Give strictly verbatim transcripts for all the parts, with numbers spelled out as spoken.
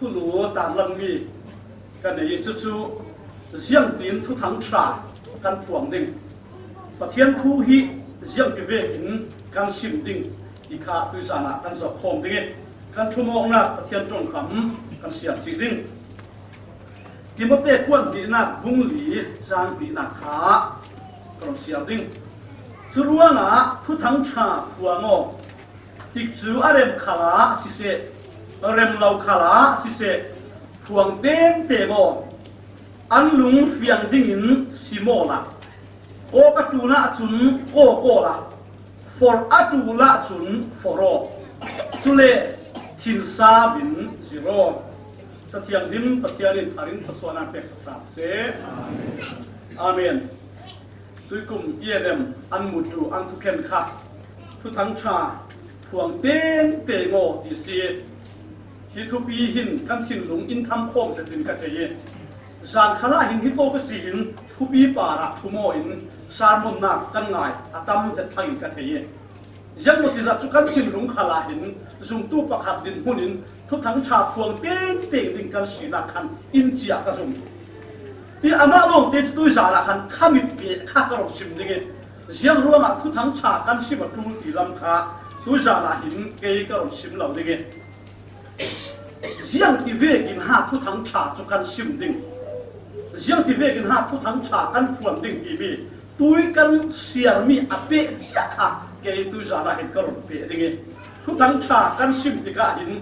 Thulu tanlang mi ka nei i, cucu ziangtin Thuthang ṭha kan phuang ding, Pathian thu hi ziangti vekin kan sim ding ti kha tuizan ah kan zawh khawm ding i, kan ṭhumawknak Pathian ṭongkam kan siar cih ding. Timote kuan hnihnak bung li cang hnihnak kha ka run siar ding. Curuangah Thuthang ṭha phuang aw. Tikcu a rem khalah siseh, rem lo khalah siseh, phuang tengteng aw. An lung fiang dingin sim awla, kawk a ṭul ahcun kawk awla, forh a ṭul ahcun forh aw. Cule thinsau in zir aw. Cathianghlim Pathian in a rin thluasuahnak pek sak hram seh. Amen. Tuikum E N M an mutu an thukhen kha Thuthang ṭha phuang tengteng aw ti si. Hi thupi hin kan thinlung in tham khawm zetin ka thei i, zan khalah hin hi tawk a si hin thupi parah ṭhum aw in sermonnak kan ngai a tam zet thangin ka thei i, ziangmawtizat cu kan thinlung khalah hin zumtu pakhat dinhmun in Thuthang ṭha phuang tengteng ding kan sinak khan in ciah ka zum. I amah lawngte cu tuizan ah khan khamit ve kha ka run sim ding i, ziang ruangah Thuthang ṭha kan sim a ṭul ti lam kha tuizan ah hin kei ka run sim lo ding i, ziangti vekin ha Thuthang ṭha cu kan sim ding, ziangti vekin ha Thuthang ṭha kan phuan ding timi tui kan siarmi a peh cia kha kei tuizan ah hin ka run peh ding i, Thuthang ṭha kan sim tikah hin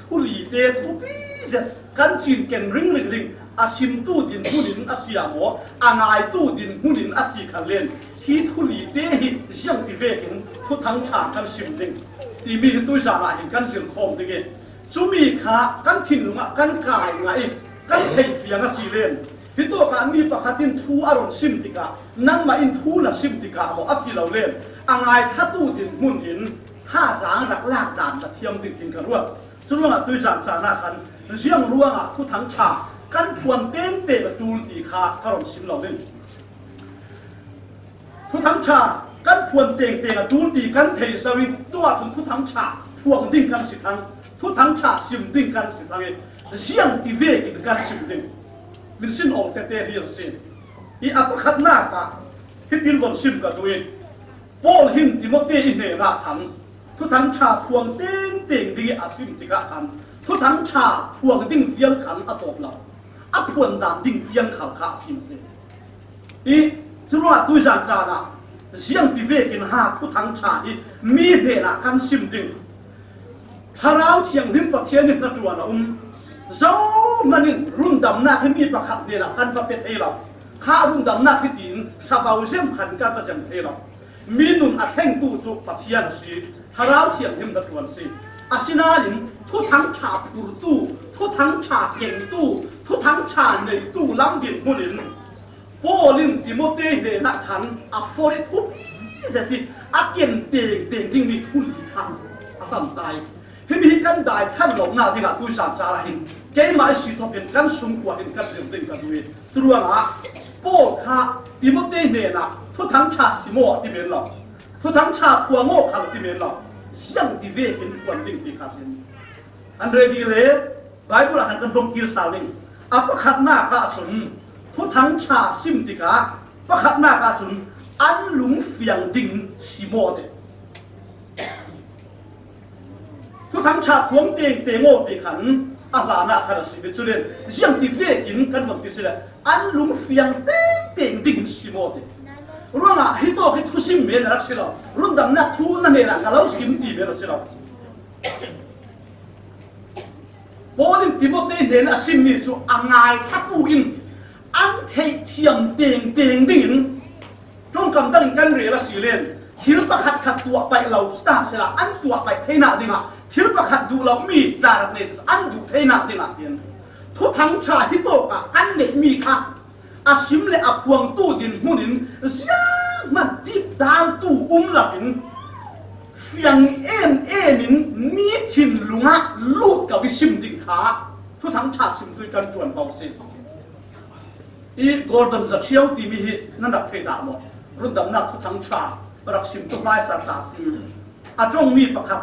thulite thupi zet kan cinken ringring ding, a simtu dinhmun in a si ah maw, a ngaitu dinhmun in a si khan len, hi thulite hi ziangti vekin Thuthang ṭha kan sim ding timi hi tuizan ah hin kan zir khawm ding i, cumi kha kan thinlung ah kan kai ngah i, kan theihfiang a si len, hi tawkah mi pakhat in thu a run sim tikah, nangmah in thu na sim tikah maw a si lo len, a ngaithlatu dinhmun in thazaang rak lak dan ka thiam ding tin ka ruat. Curuangah tuizan caan ah khan ziang ruangah Thuthang ṭha kan phuan tengteng a ṭul ti kha ka run sim lo ding. Thuthang ṭha kan phuan tengteng a ṭul ti kan thei zo i, tuah cun Thuthang ṭha phuang ding kan si thang, Thuthang ṭha sim ding kan si thang i, ziangti vekin kan sim ding. Min sin awng tete hi a si. I a pakhatnak ah hitin von sim ka duh i, Paul hin Timote i hnenah khan Thuthang ṭha phuang tengteng ding i a sim tikah khan Thuthang ṭha phuang ding vial khan a tawp lo, a phuan dan ding tiang khal kha a sim a si. I curuangah tuizan caan ah ziangti vekin ha Thuthang ṭha hi mi hnenah kan sim ding. Thlarau Thianghlim Pathian nih hnaṭuan a um. Zohman in rundamnak hi mi pakhat hnenah kan va pe thei lo. Kha rundamnak hi tiin savo zem khan kan va zem thei lo. Mi nun a thlengtu cu Pathian a si, Thlarau Thianghlim hnaṭuan a si. Asinain Thuthang ṭha phurtu, Thuthang ṭha kengtu, Thuthang ṭha neitu lam dinhmun in Paul in Timote hnenah khan a forh i thupi zet i a ken tengteng dingmi thuli kha a tan ta i, himi hi kan dai ṭhan lonak dingah tuizan caan ah hin keimah i si thawk in kan sungkua in kan zir ding ka duh i, curuangah Paul kha Timote hnenah Thuthang ṭha sim aw a ti men lo, Thuthang ṭha phuang aw khal a ti men lo, ziangti vekin phuan ding ti kha a si. An ready le Baibal ah khan kan hlawm kir sal ding. A pakhatnak ah cun Thuthang ṭha sim tikah pakhatnak ah cun an lung fiang dingin sim aw te. Thuthang ṭha phuang tengteng aw ti khan a hlanah khan a si. Culen ziangti vekin kan von ti si le an lung fiang tengteng dingin sim aw te. Ruangah hi tawk hi thusim men a rak si lo. Rundamnak thu na hnenah ka lo sim ti men a si lo. Paul in Timote hnen a simmi cu a ngaithlatu in an theihthiam tengteng dingin ṭongkam dangin kan rel a si len, thil pakhat khat tuah paih lo ta sehla an tuah paih theinak dingah, thil pakhat duh lomi tla rak nei ta sehla an duh theinak dingah tian Thuthang ṭha hi tawkah kan neihmi kha a sim le a phuangtu dinhmun in zianghman dipdantu um loin fiang em em in mi thinlung ah lut ko i sim ding kha Thuthang ṭha simtu i kan ṭuanvo si. I Gordon Zachiau timi hi nan rak thei dah maw? Rundamnak Thuthang ṭha rak simtu hmaisa ta si. A ṭongmi pakhat,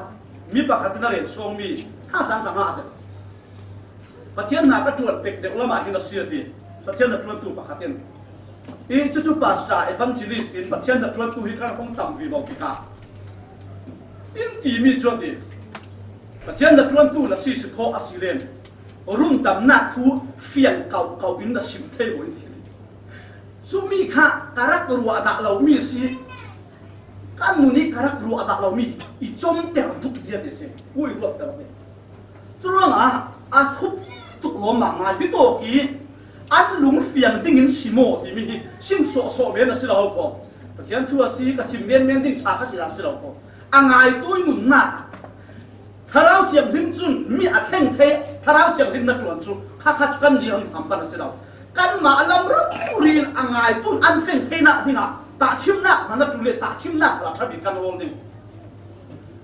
mi pakhat in a rel suangmi thazaang ka ngah zet. Pathian na ka ṭuan pek deuh lamah hin a si a ti. Pathian na ṭuantu pakhat in, i cucu pastor, evangelist in Pathian na ṭuantu hi kan hong tam vivo ti kha. In timi cu a ti. Pathian na ṭuantu na si si khawh a si len, rundamnak thu fiang kauh kauh in na sim thei maw in ti. Cumi kha ka rak ruah dah lomi a si. Kan nun i ka rak ruah dah lomi i comter duk dia ti si. Ui ruat ter ti. Curuangah a thup tuk lawm ah ngai hi tawk i an lung fiang dingin si maw timi hi sim sawhsawh men a si lo ko. Pathian thu a si ka sim menmen ding ṭha ka ti dah si lo ko. A ngaitui nunnak Thlarau Thianghlim cun mi a thleng thei, Thlarau Thianghlim na ṭuan cu kha kha cu kan ni an tham pan a si lo. Kanmah a lam rori in a ngaitun an feng theinak dingah tahṭhimnak hna na ṭul le tahṭhimnak hla ṭha bik kan hawl ding.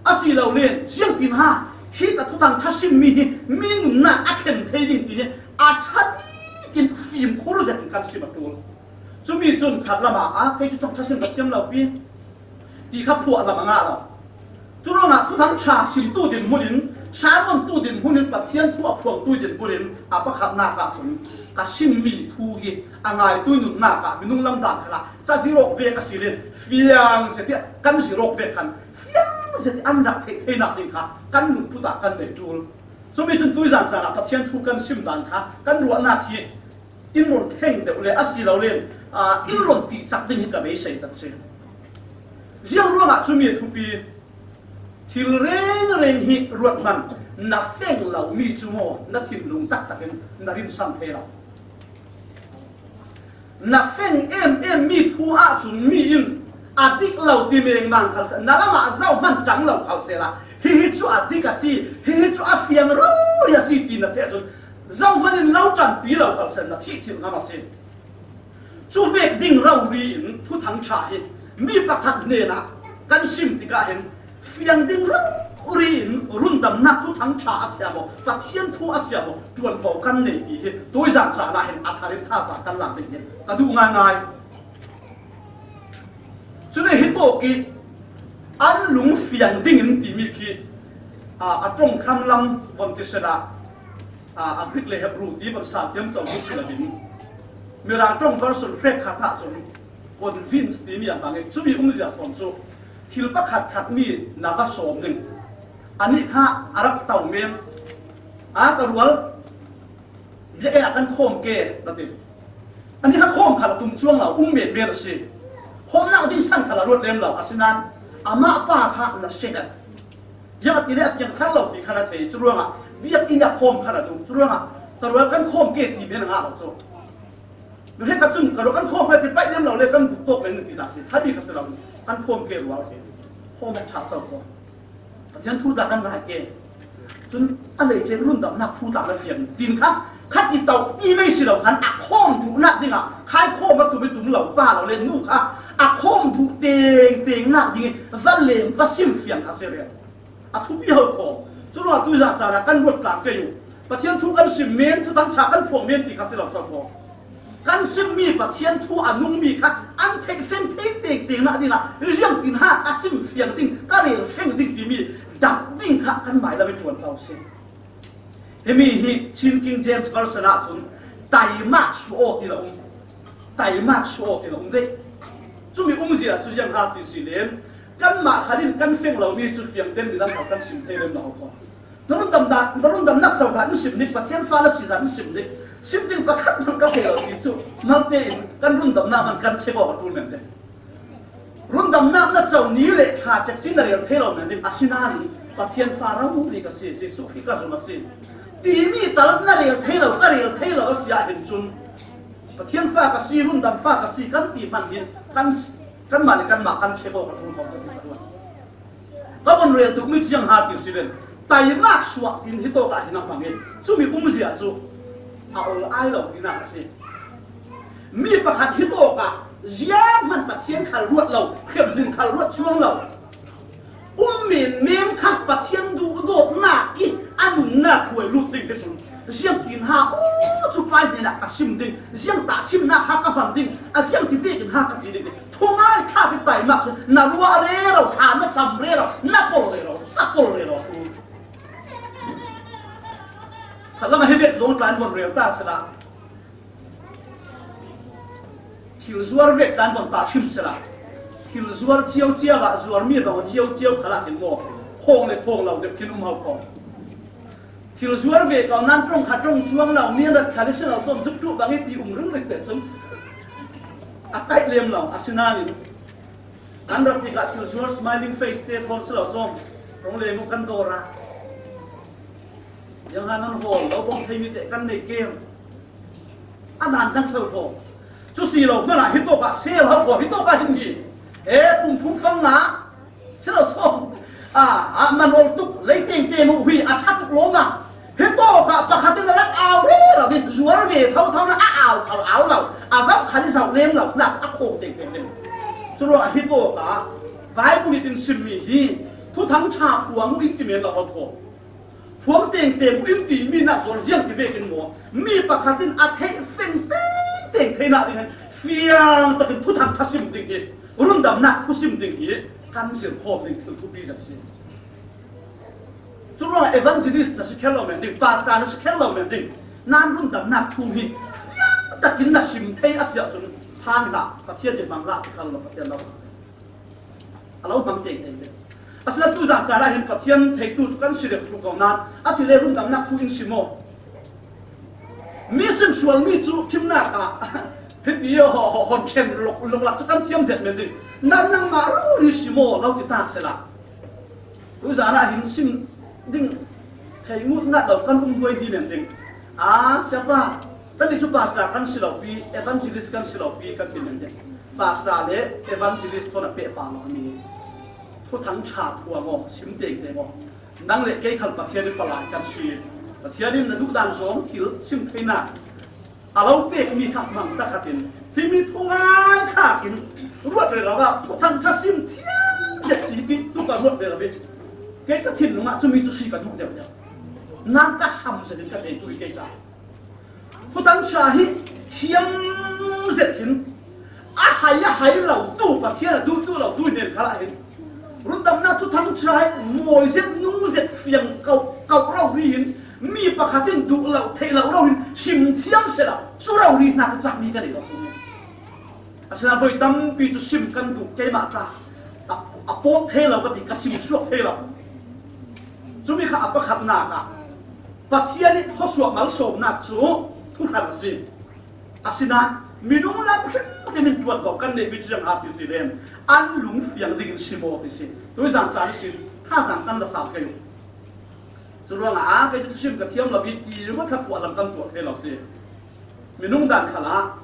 A si lo len, ziangtin ha, hi ka thuthang ṭha simmi hi mi nunnak a thlen thei ding ti hi a ṭha bikin fimkhur zetin kan sim a ṭul. Cumi cun khat lamah a kei cu thawngṭha sim ka thiam lo pi ti kha phuah lam a ngah lo. Curuangah thuthang ṭha simtu dinhmun in, sermon tu dinhmun in, Pathian thu a phuangtu dinhmun in a pakhatnak ah cun ka simmi thu hi a ngaitui nunnak ah minung lam dan khalah cazir awk vek a si len fiang zet i kan zir awk vek khan fiang zet i an rak theih theinak ding kha kan lungput ah kan nei ṭul. Cumi cun tuizan caan ah Pathian thu kan sim dan kha kan ruahnak hi in run theng deuh le a si lo len, aa, in run tihcak ding hi ka beisei zat si. Ziang ruangah cumi a thupi, thil rengreng hi ruat hman na feng lomi cu maw na thinlung taktak in na rinsan thei lo. Na feng em em mi thu ahcun mi in a dik lo ti mengmang khal seh, na lamah zoh hman ṭang lo khal sehla, hihi cu a dik a si, hihi cu a fiang rori a si ti na theih ahcun zoh hman in lo ṭanpi lo khal seh, na thih thil ngam a si. Cu vek ding rori in thuthang ṭha hi mi pakhat hnenah kan sim tikah hin fiang ding rori in rundamnak thuthang ṭha a si maw, Pathian thu a si maw, ṭuanvo kan nei ti hi tuizan caan ah hin a thar in thazaang kan lak ding hi ka duh ngaingai. Cun hi tawk i an lung fiang dingin timi khi, aa, a ṭong hramlam von ti sehla, aa, a Greek le Hebrew ti von sa ciamco tu si lo ding. Mirang ṭong version hrekkhat ah cun convince timi a hmang i cumi umzia sawn cu thil pakhat khat mi na va sawm ding. Anih kha a rak to men, a ka rual, biakinn ah kan khawm ke, na ti. Anih kha khawm kha a tum cuang lo, um men men a si. Khawmnak ding san kha a ruat lem lo, asinain amah pa kha na si hen. Ziangahtile a piang thar lo ti kha na thei, cu ruangah biakinn ah khawm kha a tum, cu ruangah ka rual kan khawm ke ti men a ngah lo cu. Hrekkhat cun ka rual kan khawm ke ti paih lem lo le kan duh tawk men ti dah si, kha bik a si lo, kan khawm ke rual khi khawm ṭha so ko. Pathian thu tla kan ngai ke. Cun a lei cen rundamnak thu tla na fiang. Tin kha, khat i to ti mei si lo khan a khawm duhnak dingah, khai khawm a tum i tum lo, pa lo le nu kha a khawm duh tengtengnak ding i va lem, va sim fiang kha si rel. A thupi ho ko. Curuangah tuizan caan ah kan ruat tlang kei u. Pathian thu kan sim men, thuthang ṭha kan phuang men ti kha si lo so ko. Kan simmi Pathian thu a nungmi kha an theih feng thei tengtengnak dingah ziangtin ha ka sim fiang ding, ka rel feng ding timi dap ding kha kan mailam i ṭuan hau si. Himi hi Chin King James Version ah cun taimak suah aw ti lo um. Taimak suah aw ti lo um ve. Cumi umzia cu ziang ha ti si len, kanmah khalin kan feng lomi cu fiang ten midang kha kan sim thei lem lo ko. Na rundamnak, na rundamnak cohlan in sim dik, Pathian fa na si dan in sim dik. Sim ding pakhat hmanh ka thei lo ti cu malte in kan rundamnak hmanh kan check awk a ṭul men ding. Rundamnak na co ni le thla cekcin na rel thei lo men ding, asinain Pathian fa rori ka si, Jesuh Khrih ka zum a si timi tal na rel thei lo, ka rel thei lo a si ahhin cun Pathian fa ka si, rundam fa ka si kan ti hmanh hin kan, kanmah le kanmah kan check awk a ṭul ko ka ti. Ka von rel tuk mi ciang ha ti si len, taimak suah tin hi tawk ah hin a hmang i cumi umzia cu a ol ai lo tinak a si. Mi pakhat hi tawk ah ziang hman Pathian khal ruat lo, hriamhmun khal ruat cuang lo, um men men kha Pathian duhdawtnak i a nunnak hruai lut ding hi cun, ziangtin ha aw cu pai hnen ah ka sim ding, ziang tahṭhimnak ha ka hman ding, a ziang ti vekin ha ka ti ding. Thungai thlak i taimak si, na ruah rero, thla na cam rero, na pol rero, ka pol rero tu. Khat lam ah hi vek zong tlan von rel ta sela. Thil zuar vek tlan von ta thim sela. Thil zuar ciau ciau ah zuar mi bang ciau ciau khalah hin maw. Khong le khong lo deuh khin um hau khong. Thil zuar ve kau nan tong kha tong chuang lo mi an rat kha le sela som zuk tu bang i ti um ring ring pet sung. A kai lem lo a sinanin. An rat ti ka thil zuar smiling face te thon sela som. Rong le mu kan dora. Yang han an hol lo bong thei mi te kan nei kem. A dan dang sel ko. Chu si lo mana hi to ka sel ho ko hi to ka hin hi. E pum pum fang na. Sel som. A a man ol tuk lei teng teng u hi a cha tuk lo ma. Hi to ka pakhat in a lak au re ra ni zuar ve thau thau na a au khal au lo. A zau khal zau lem lo na a khong teng teng teng. Chu ro a hi to ka Bible in sim mi hi. Thu thang cha phuang u in ti men lo ho ko. Phuang teng teng u in ti mi nak zol ziang ti vekin maw. Mi pakhat in a theih feng teng teng theihna ding hen fiang takin thuthang thasim ding hi. Rundamnak thusim ding hi. Kan zir khawm ding thil thupi zat si. Churuangah evangelist na si kher lo men ding, pastor na si kher lo men ding. Nan rundamnak thu hi fiang takin na sim thei a si ahcun phan hlah, Pathian in hmang hlah ti kha lo, Pathian lo. A lo hmang tengteng le. Asinain tuzan caan ah hin Pathian theitu cu kan si deuh tuk ko nain, a si le rundamnak thu in si maw? Mi sim sual mi cu thimnak ah hiti ho, ho, hon chen lok, lok lak cu kan thiam zet men ding. Nan nangmah rori si maw? Lo ti ta sela. Tuzan ah hin sim ding thei ngut ngat lo kan um duai dih men ding. A siapa, kan nih cu pastor kan si lo pi, evangelist kan si lo pi kan ti men ding. Pastor le evangelist thawn a pehpar lo mi. Thuthang ṭha phuang aw, sim tengteng aw. Nang le kei khal Pathian in palai kan si. Pathian in na duhdan zawng thil sim theinak a lo pekmi kha hmang takhat in, himi thungai khak in ruat rero ah thuthang ṭha sim thiam zet si hi tu ka ruat rero hi. Kei ka thinlung ah cumi tu si ka duh deuh deuh. Nan ka sam zet in ka theitu hi kei ta. Thuthang ṭha hi thiam zet hin a hai a hai lo tu, Pathian a duh duh lo tu hnen khal ah hin rundamnak thuthang ṭha hi mawi zet, nung zet, fiang kauh, kauh rori hin mi pakhat in duh lo, theih lo rori hin sim thiam seh lo, cu rori hna ka cahmi ka nei lo tu. Asinain voi tampi cu sim kan duh, keimah tla a, a pawt thei lo ka ti, ka sim suak thei lo. Cumi kha a pakhatnak ah Pathian ih khuasuah malsawmnak cu thuhral a si. Asinain minung lam hrimhrim in ṭuanvo kan neihmi cu ziang a ti si len an lung fiang dingin si maw ti si. Tuizan caan ihsin thazaang kan la sau kei uh. Curuangah a kei cu sim ka thiam lo i ti ruat kha phuahlam kan tuah thei lo si. Minung dan khalah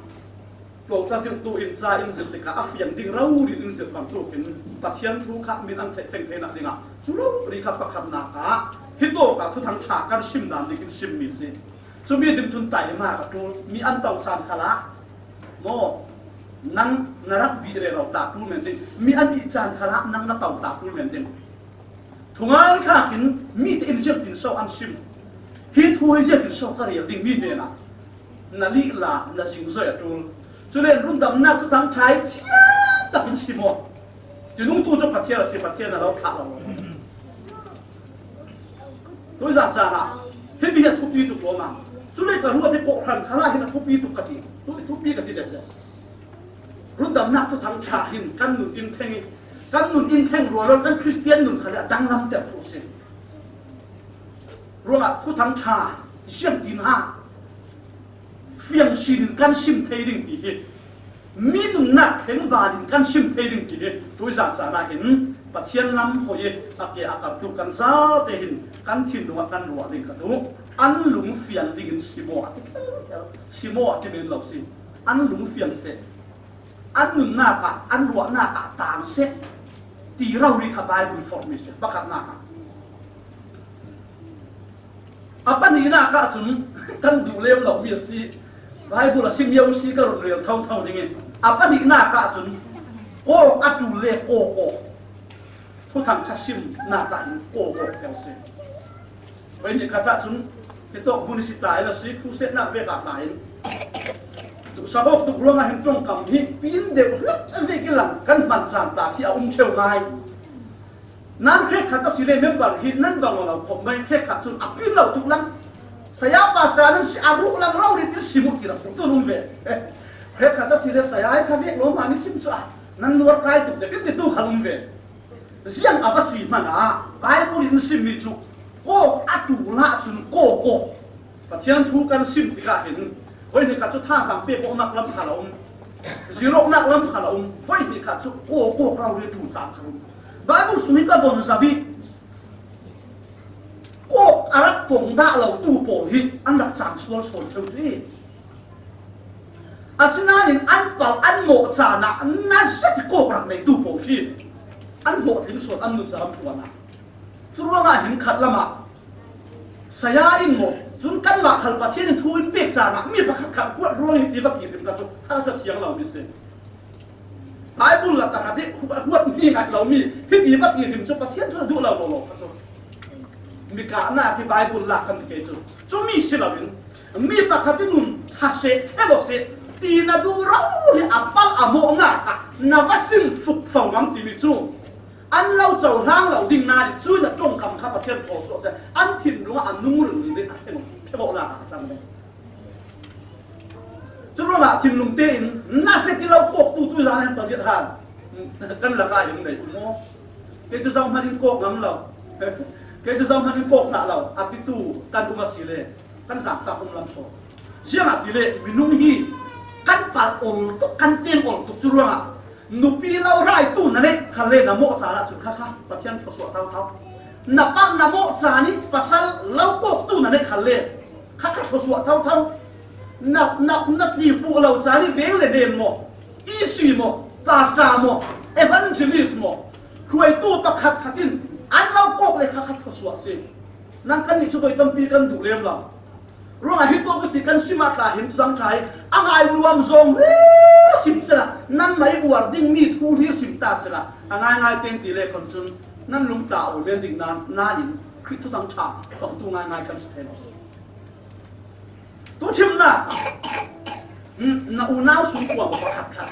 tlawngca zirhtu in ca in zirh tikah a fiang ding rori in in zirh bangtuk in Pathian thu kha min an theih fengfeng nak dingah cu rori kha pakhatnak ah hi tawk ah thuthang ṭha kan sim dan ding in simmi si. Cumi ding cun taima ka ṭul, mi an to caan khalah maw, nang na rak bih rero ta ṭul men ding, mi an ih caan khalah nang na to ta ṭul men ding. Thungai khak in mi te in ziangtin so an sim? Hi thu hi ziangtin so ka rel ding mi hnenah na lihla, na zingzoi a ṭul. Cule rundamnak thuthang ṭha hi thiam takin sim aw. Tinung tu cu Pathian a si, Pathian a lo thlah lo. Tuizan caan ah himi hi a thupi tuk lawm a. Cule ka ruat hi kawhhran khalah hin a thupi tuk ka ti. Tu thupi ka ti deuh deuh. Rundamnak thuthang ṭha hin kan nun in theng i, kan nun in theng rualrual kan Khristian nun khal a danglamter thu a si. Ruangah thuthang ṭha siamtin ha fiang sin in kan sim thei ding ti hi, mi nunnak thleng val in kan sim thei ding ti hi, tuizan caan ah hin Pathian lam hoi i a ke a kartu kan zaute hin kan thinlung ah kan ruah ding ka duh. An lung fiang dingin si maw a ti, si maw a ti men lo si. An lung fiang seh. An nunnak ah, an ruahnak ah tang seh ti rori kha Bible forh mi si, pakhatnak ah. A pahnihnak ah cun kan duh lem lo mi a si. Bible a si mi a si ka run rel thotho ding in a pahnihnak ah cun kawk a ṭul le kawk aw. Thuthang ṭha simnak ah hin kawk aw kher si. Voi ni khat ah cun hi tawk hmun i si ta in a si, khusetnak vek ah ta in duhsak awk tuk ruangah hin ṭongkam hi pin deuh hlat vek i lang kan hman caan ta khi a um ṭheu ngai. Nan hrekkhat a si le member hi nan bang lo khawm mai, hrekkhat cun a pin lo tuk lang. Saya pastor nan si a ruh lang rau rit in sim uh ti rak tu lum ve. He khat a si le saya ai kha vek lo mah ni sim chu a nan nuar kai tuk dek in ti tu kha lum ve. Ziang a va si hmanh ah Bible in sim mi cu kawk a ṭul ahcun kawk kawk. Pathian thu kan sim tikah hin voi hnih khat cu thazaang pek awknak lam kha lo um. Zir awknak lam kha lo um. Voi hnih khat cu kawk kawk rau rit ṭul caan kha lo um. Bible sung hi ka von zavi kawk a rak ṭong dah lotu pawl hi an rak caan sual sawn theu cu i. Asinain an pal an mawh caan ah na zet i kawk rak neitu pawl hi an hlawhtling sawn an nunzam ṭuan ah. Cu ruangah hin khat lamah saya in maw cun kanmah khal Pathian in thu in pek caan ah mi pakhat khat huat ruang hi ti va ti hrim ka cu a ṭha thiang lo mi si. Bible la takhat hi huat mi ngai lo mi hiti va ti hrim cu Pathian cu a duh lo lo lo kha cu. Mikahnak hi Bible lak kan ti kei cu. Cumi si loin mi pakhat in nun ṭha seh, he lo seh ti na duh rau hi a palh a mawhnak ah na va sim fuk fo ngam timi cu an lo cohlang lo ding nain cui na ṭongkam kha Pathian thawsuah seh an thinlung ah a nung ringring ding a thleng, thleng awknak ah a cang ding. Curuangah thinlung tein na si ti lo kawktu tu zan hen paziat han kan lakah hin nei u maw? Kei cu zohman in kawk ngam lo. Kei cu zohman in kawk hlah lo a titu kan um a si le kan zaangfak um lam saw. Ziangahtile minung hi kan pal ol tuk, kan peng ol tuk curuangah nupi lo raitu na neih khalle na mawh caan ahcun khakha Pathian thawsuah thotho. Na palh na mawh caan i pasal lo kawktu na neih khalle khakha thawsuah thotho. Na, na, na ti fuh lo caan i veng le nen maw, E C maw, pastor maw, evangelist maw, hruaitu pakhat khat in an lo kawk le khakha thawsuah si. Nang kannih cu voi tampi kan duh lem lo. Ruangah hi tawk si kan sim ah tla hin Thuthang ṭha hi a ngai nuam zawng le sim sehla, nanmah i uar dingmi thu hlir sim ta sehla, a ngaingai teng ti le khon cun nan lungtla aw len ding nan, nan in Khrih Thuthang ṭha bangtu ngaingai kan si thei lo. Tuchimnak, na unau sung kuang pakhat khat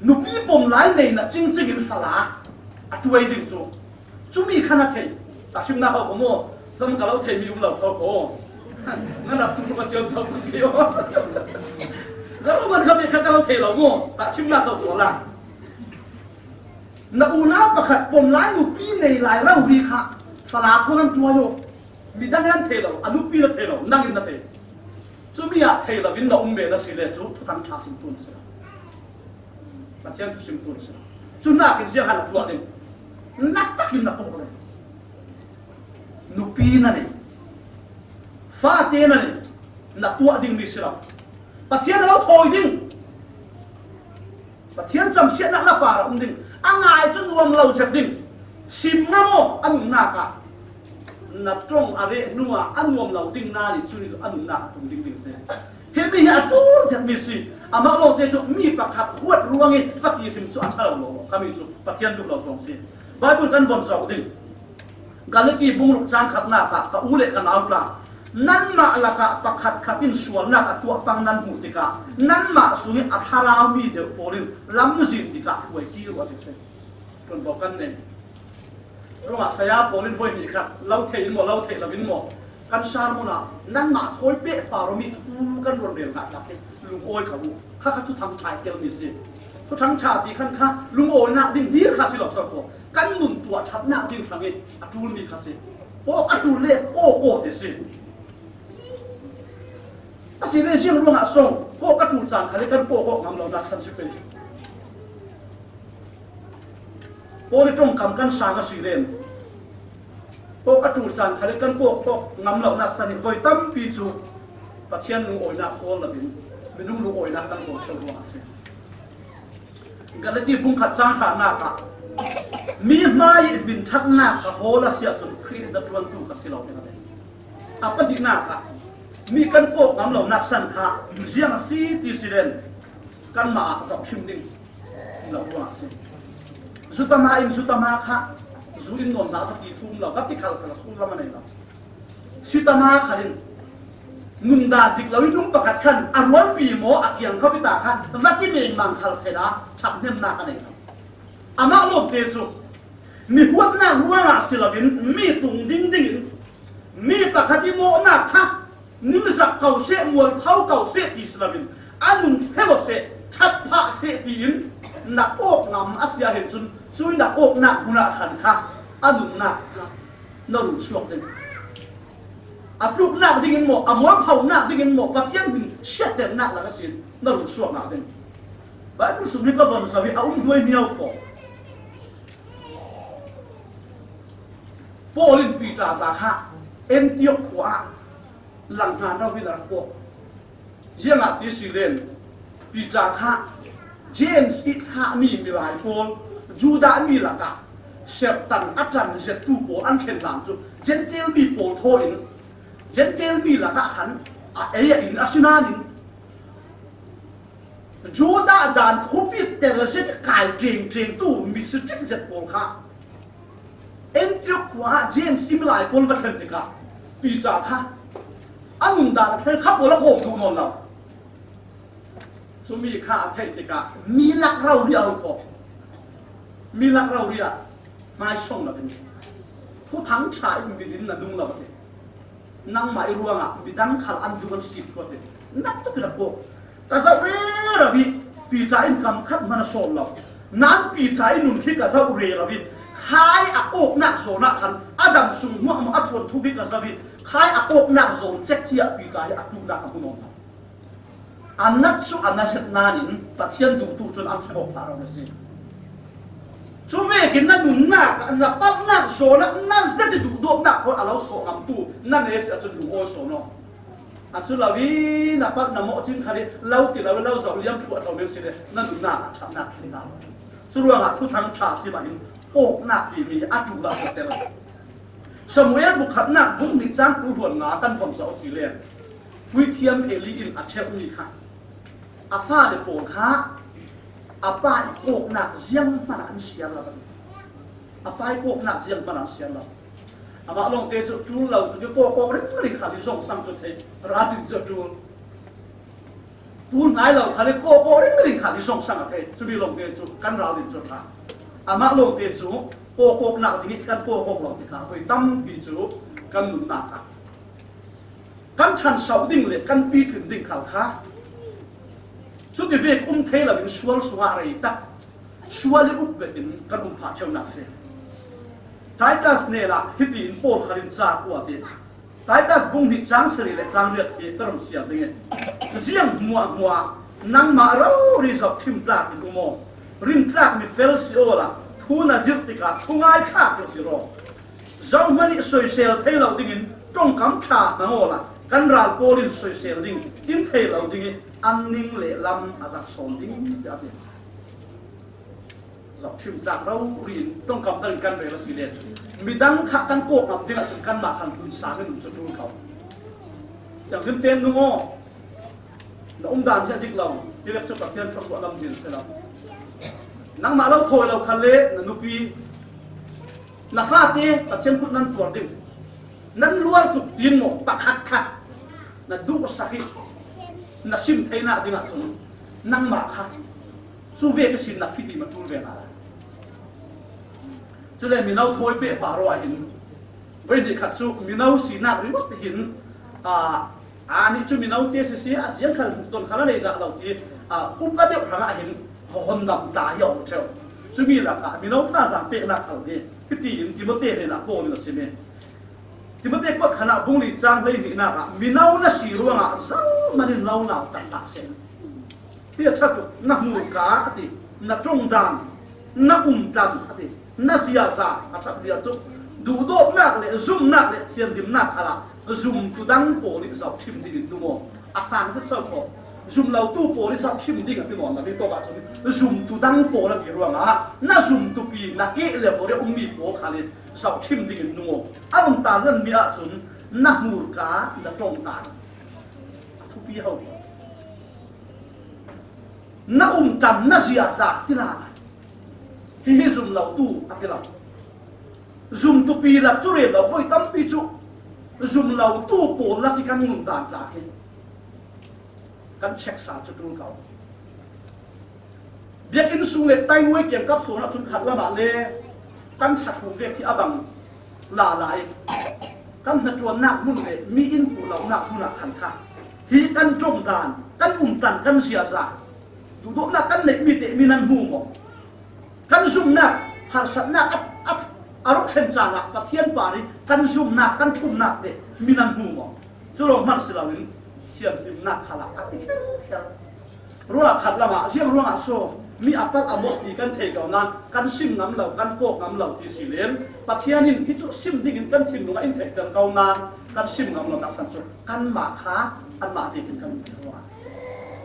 nupi pom lai nei na cingcing in fala a tuai ding cu Cumi kha na thei. Tahchimnak kho ko maw? Zam ka lo thei mi um lo kho ko. Nan rak tuk ka ciam sau kan kei aw. Zam man kha mi kha ka lo thei lo maw? Tahchimnak kho ko la. Na unau pakhat pom lai nupi nei lai rori kha fala kho nan tuai aw. Midang in an thei lo, a nupi na thei lo, nang in na thei. Cumi ah thei lo in na um ve na si le cu Thuthang ṭha sim tu na si lo. Pathian thusim tu na si lo. Cu nakin ziang han a tuah ding. Na takin na kawk le nupi na nei, fate na nei, na tuah dingmi si lo. Pathian a lo thawi ding. Pathian camsiatnak na par a um ding. A ngai cu nuam lo zet ding. Sim ngam aw a nunnak ah. Na ṭong a reh hnu ah a nuam lo ding na nih cu nih a nunnak a tum ding ding si. Himi hi a ṭul zet mi si. Amah lawngte cu mi pakhat huat ruang i va ti hrim cu a ṭha lo lo. Khami cu Pathian duh lo zong si. Bible kan von zoh ding. Galati bung ruk cang khatnak ah ka u le ka nau tla, nanmah lakah pakhat khat in sualnak a tuah pang nan hmuh tikah nanmah sungin a thlarau mi deuh pawl in lamzin tikah hruai kir uh a ti si. Ṭuanvo kan nei. Ruangah saya pawl in voi nih khat lo thei in maw, lo thei lo in maw, kan sermon ah nanmah thawi pehpar awmi thu kan ruat rel hna tak hi lungawi kha uh. Kha kha Thuthang ṭha i telmi si. Thuthang ṭha ti khan kha lungawinak ding dir kha si lo, sawr ko. Kan nun tuah ṭhatnak ding hrangin a ṭulmi kha si. Kawk a ṭul le kawk kawk ti si. Asile ziang ruangah so kawk a ṭul caan kha le kan kawk kawk ngam lonak san si pei. Paul i ṭongkam kan sang a si len. Kawk a ṭul caan kha le kan kawk kawk ngam lonak san i voi tampi cu Pathian lungawinak kawl loin minung lungawinak kan kawl ṭheu ruangah a si. Galati bung khat cang hranak ah mi hmai i hminṭhatnak ka hawl a si ahcun Khrih na ṭuantu ka si lo ding a ti. A pahnihnak ah mi kan kawk ngam lonak san kha ziang a si ti si len kanmah ah zohhrim ding lo ruang a si. Zutama in zutama kha zu in nawn hna ka ti thum lo, ka ti khal sala sul lam a nei lo. Sitama khan in nundan dik lo i nung pakhat khan a rualpi maw a kiang kho pita kha va ti mengmang khal sehla ṭhathnemnak a nei lo. Amah lawmte cu mi huatnak ruangah si loin mi tung ding dingin Mi pakhat i mawhnak kha ningzak ko seh, mualpho ko seh ti si loin, a nun phel aw seh, ṭhat phah seh tiin na kawk ngam a si ahih cun, cui na kawknak hmun ah khan kha a nunnak kha na run suak ding. A tluknak dingin maw, a mualphonak dingin maw, Pathian min siatternak lak a si in na run suak ngah ding. Baibal sung hi ka von zoh i a um duai miau ko. Paul in Peter ta kha Antioch khua ah langhngan ro in a rak kawk. Ziangah ti si len, Peter kha James i thlahmi milai pawl, Judah mi lakah serhtan a ṭan zettu pawl an thlen hlan cu Gentile mi pawl thaw in, Gentile mi lakah khan a ei a in a si nain, Judah dan khuapi tel zet kai ṭengṭengtu mi si ṭek zet pawl kha Antioch khua ah James i milai pawl va thlen tikah Peter kha a nundan a thlen kha pawl a kawm duh nawn lo. Cumi kha a theih tikah mi lak rori a hau khawh. Mi lak rori ah hmaisawng lo in, Thuthang ṭha in midin na dung lo a ti. Nangmah i ruangah midang khal an dung an sit khawh a ti. Nak tuk in a kawk. Ka zoh rero i Peter in kam khat hman a sawl lo. Nain Peter i nun khi ka zoh rero i khai a kawknak zawn ah khan a dam sung hmuahhmuah a thuanthu khi ka zoh i khai a kawknak zawn cek ciah Peter hi a tluknak a hmu nawn lo. A nat cu a na zet nain Pathian duhtu cun an thleng awk phah ro a si. Cu vekin na nunnak, na palhnak zawn ah na zet i duhdawtnak pawl a lo sawh ngamtu na nei a si ahcun lungawi sawn aw. A cu lo i na palh na mawh cin khal i lo ti lo i lo zoh liam thluah lo men si le na nunnak a ṭhatnak thlen ta lo. Cu ruangah Thuthang ṭha sim ah hin awknak timi a ṭul ah ka tel. Samuel bu khatnak bu hnih cang kul hluan nga kan von zoh a si le, puithiam Eli in a ṭhelhmi kha a fale pawl kha a pa i kawknak zianghman ah an siar lo. A pa i kawknak zianghman ah an siar lo. Amah lawngte cu ṭul lo tuk i kawk awk ringring khal i zong sang cu thei, ral in cu ṭul. Ṭul hnai lo khal i kawk awk ringring khal i zong sang a thei. Cumi lawngte cu kan ral in cu ṭha. Amah lawngte cu kawk awknak ding i kan kawk awk lo tikah voi tampi cu kan nunnak ah kan ṭhanso ding le kan pitlin ding khal kha cuti vek um thei loin sual sungah rei tak sual i uk betin kan um phah ṭheunak si. Titus hnelah hitiin Paul khan in ca kua ti. Titus bung hnih cang sarih le cang riat hi ka run siar ding i, ziang hmuahhmuah nangmah rori zohṭhim tlak in um aw. Rintlak mi fel si awla thu na zirh tikah thungai thlak in zirh aw. Zohhmanh ih soisel thei lo dingin ṭongkam ṭha hmang awla kan ral pawl in soisel ding in thei lo ding i an ning le lam a zak sawn ding, tiah a ti. Zohṭhim tlak rori in ṭongkam dang in kan rel a si le midang kha kan kawk ngam ding ahcun kanmah khan hun sang in um cu ṭul kho. Siangthin tein nung aw, na umdan hi a dik lo, hi vek cu Pathian thluachuah lamzin a si lo. Nangmah lo thawi lo khan le na nupi, na fate Pathian kut nan tuar ding. Nan luar tuk tiin maw pakhat khat na duhsak i na sim theinak ding ahcun nangmah kha cu ve ka sin na fiti ma ṭul ve hna lai. Cule mino thawi pehpar ah hin voi hnih khat cu mino sinak ringawt hin, aa, aa nih cu mino te sisi a ziang khal hmuh ton khal a lei dah lo ti, aa, up a deuh hrangah hin hon dam ta hi a um ṭheu. Cumi lakah mino thazaang peknak khal hi hiti in Timote hnenah Paul in a chim i, Timote kuat khanah bung li cang hleihnihnak ah mino na si ruangah zohman in lo nau tak hlah seh. Hi a ṭha tuk, na hmurka a ti, na ṭongdan, na umtan a ti, na ziaza a ṭhat zia cu duhdawtnak le zumnak le thianhlimnak khalah zumtu dang pawl i zohṭhim dingin nung aw. A sang zet so ko. Zum lotu pawl i zohṭhim ding a ti nawn lo, mi tawk ahcun zumtu dang pawl a ti ruangah na zumtupi na keh le vawlei ummi pawl khal i zohṭhim dingin nung aw. A vun tar nan mi ahcun na hmurka, na ṭongtan a thupi ho. Na umtan, na ziaza ti lala. Hihi zum lotu a ti lo. Zumtupi lak cu rel lo, voi tampi cu zum lotu pawl lak i kan nundan tla hi kan check sa cu ṭul ko. Biakinn sung le tainguai kiangkap sawn ahcun khat lamah le kan ṭhat hmuh vek hi a bang lala i Kan hnaṭuannak hmun le mi in puh lonak hmun ah khan kha hi kan ṭawng dan, kan um tan, kan ziaza, duhdawhnak kan neih mi te mi nan hmu maw? Kan zumnak, harsatnak a, a, a rawk thlen caan ah Pathian par hi kan zumnak, kan ṭhumnak te mi nan hmu maw? Cu lawng hmanh si loin thianhlimnak khal ah a ti kherkher. Ruangah khat lamah, ziang ruangah so mi a palh a mawh ti kan thei ko nain kan sim ngam lo, kan kawk ngam lo ti si len, Pathian in hi cu sim dingin kan thinlung ah in theihter ko nain kan sim ngam lo taksan cu kanmah kha anmah vekin kan um ruangah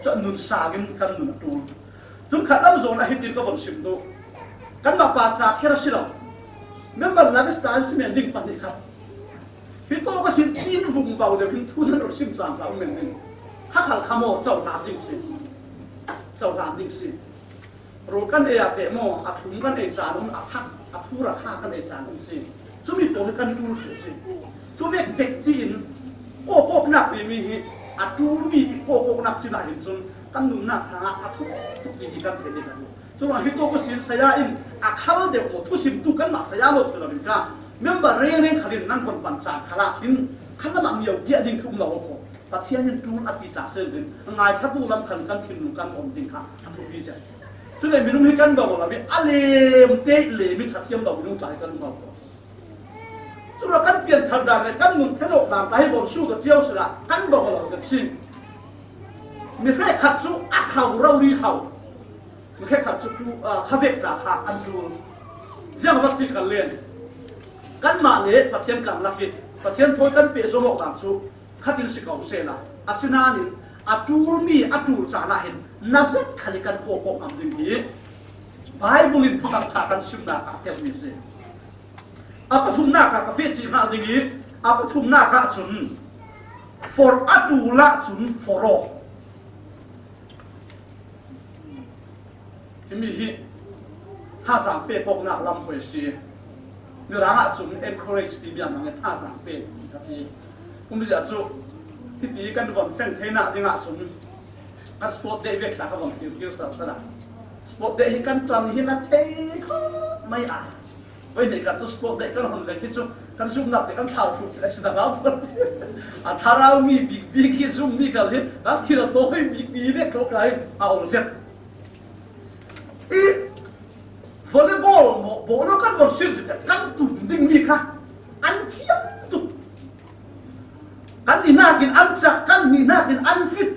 cu a nun sang in kan nun a ṭul. Cun khat lam zawn ah hitin ka von sim duh. Kanmah pastor kher a si lo. Member lak a si ta in si men ding pahnih khat. Hi tawk a sin tin vung vau deuh hin thu nan rak sim cang hlah um men ding. Kha khal kha maw, cohlan ding si. Cohlan ding si. Rawl kan ei ah teh maw, a thlum kan ei caan um, a thak, a thur a kha kan ei caan um si. Cumi pawl hi kan ṭul ṭheh si. Cu vek cek ci in kawkawknak timi hi a ṭulmi kawkawknak cin ah hin cun kan nunnak hrangah a thuk tuk ti hi kan theih ding a duh. Curuangah hi tawk ihsin saya in a khal deuh maw, thusimtu kanmah saya lo si loin kha member rengreng khal in nan von pan caan khal ah hin khan lamah mio giah ding khi um lo ko. Pathian in ṭul a ti ta seh in a ngaithlatu lam khan kan thinlung kan om ding kha a thupi zet. Cule minung hi kan bang lo i a lem te le mi ṭhathiam lo minung tla hi kan um ko. Curuangah kan pianthar dan le kan nun thenawk dan ta hi von su ta cio sila kan bang lo zet si. Mi hrekkhat cu a khau rori khau. Mi hrekkhat cu tu, aa, khavek ta kha an ṭul. Ziang va si kan len. Kanmah le Pathian kan lak hi Pathian thawi kan peh zomawk dan cu khatin si ko sehla. Asinain a ṭulmi a ṭul caan ah hin na zet khal i kan kawkawk ngam ding hi Bible in thuthang ṭha kan simnak ah telmi si. A pathumnak ah ka feh cih hngal ding i, a pathumnak ah cun for a ṭul ah cun for aw. Himi hi thazaang pek awknak lam hoi a si. Mirang ah cun encourage timi a hmang i thazaang pek a si. Kum zia cu hiti kan von feng theinak ding ah cun kan sport day vek tla ka von kir kir sal sal a. Sport day hi kan ṭan hi na thei khawh mai a. Voi hnih khat cu sport day kan hon lek hi cu kan zumnak te kan thlau thluh si lai si na ngau. A thlarau mi bik bik hi zummi kal hi kan thil a tawi bik bik vek tlawk lai a ol zet. I volleyball maw, bawhlo kan von sir zet kan tum ding mi kha an thiam tuk. Kan nih nakin an cak, kan nih nakin an fit.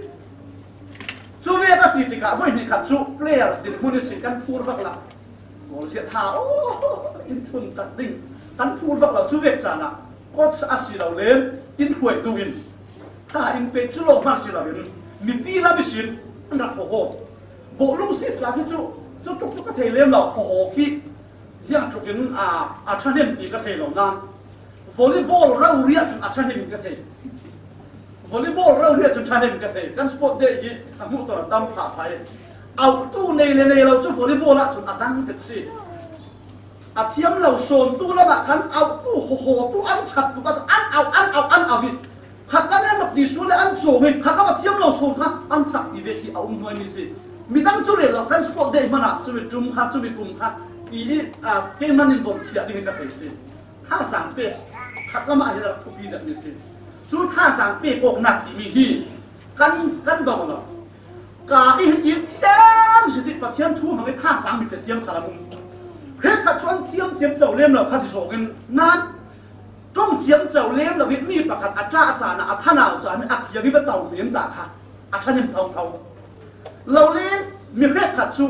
Cu vek a si tikah voi hnih khat cu players dinhmun ihsin kan phur vak lo. Goal ziat ha aw, in thun tak ding kan phur vak lo. Cu vek caan ah coach a si lo len in hruaitu in tha in pek cu lawng hmanh si loin mipi lam ihsin an rak hawhaw. Bawhlung si tla khi cu, cu tuk cu ka thei lem lo, hawhaw khi ziang tluk in, aa, a ṭhahnem ti ka thei lo nain volleyball rori ah cun a ṭhahnem in ka thei. Volleyball rori ah cun ṭhahnem in ka thei. Kan sport day hi a hmuh tawn a tam phah phah i auhtu nei le nei lo cu volleyball ah cun a dang zet si. A thiam lo sawntu lamah khan auhtu, hawhawtu an chat tuk ah an auh, an auh, an auh i khat lam i an rak ti sual le an cawng i khat lam a thiam lo sawn kha an cak ti ve khi a um hnuaimi si. Midang cu rel lo kan sport day hmanh ah cumi ṭum kha, cumi kum kha ti i, aa, keimah nih von khiah ding hi ka thei si. Thazaang pek khat lam ah hin a rak thupi zetmi si. Cu thazaang pek awknak timi hi kan, kan bang lo. Ka i hi ti thiam si ti Pathian thu hmang i thazaang mi te thiam kha lam um. Hrekkhat cu an thiam thiam co lem lo kha ti zawng in nan ṭong ciamco lem lo hi mi pakhat a ṭah caan ah a thanau caan ah a kiang i va to men ta kha a ṭhahnem thotho. Lo le mi hrekkhat cu